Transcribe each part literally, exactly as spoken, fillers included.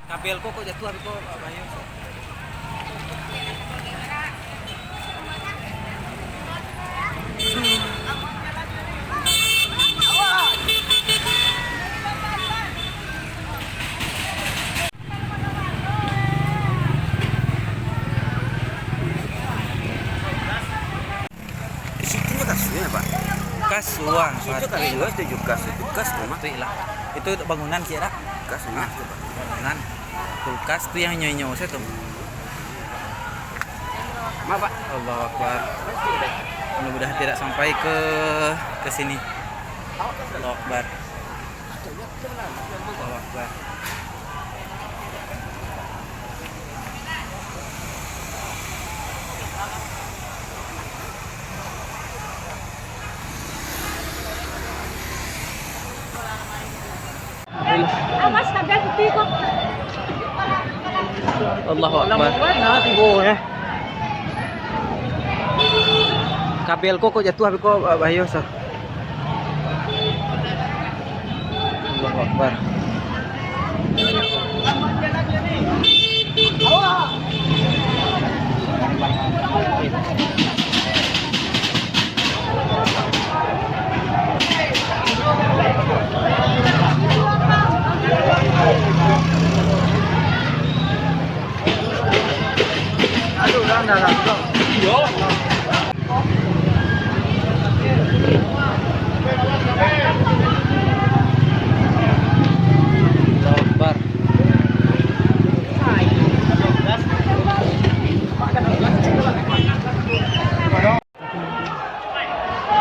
Kabel ko kok jatuah, ko bahayo. Di situ kasuanyo, Pak. Kasuang, situ kan, Pak. Itu kas, itu kas rumah. Itu lah. Itu bangunan, kira. Kas rumah, itu, Pak. Bangunan. Kulkas tu yang nyo-nyo sajo tu. Maaf, Pak. Allahu Akbar. Mudah-mudahan tidak sampai ke, ke sini. Allahu Akbar. Allahu Akbar. Awas, kabel putih kok. Allahu Akbar. Kabel ko kok jatuah, ko bahayo, sa. Allahu Akbar. Allahu Akbar.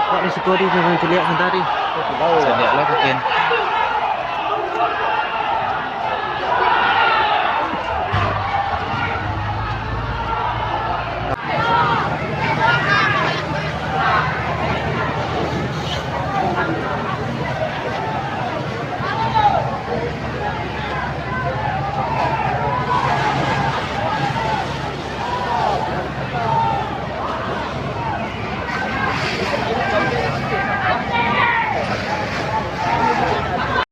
Pak, di siko di, jangan ciliak santari. Ciliak lah, mungkin.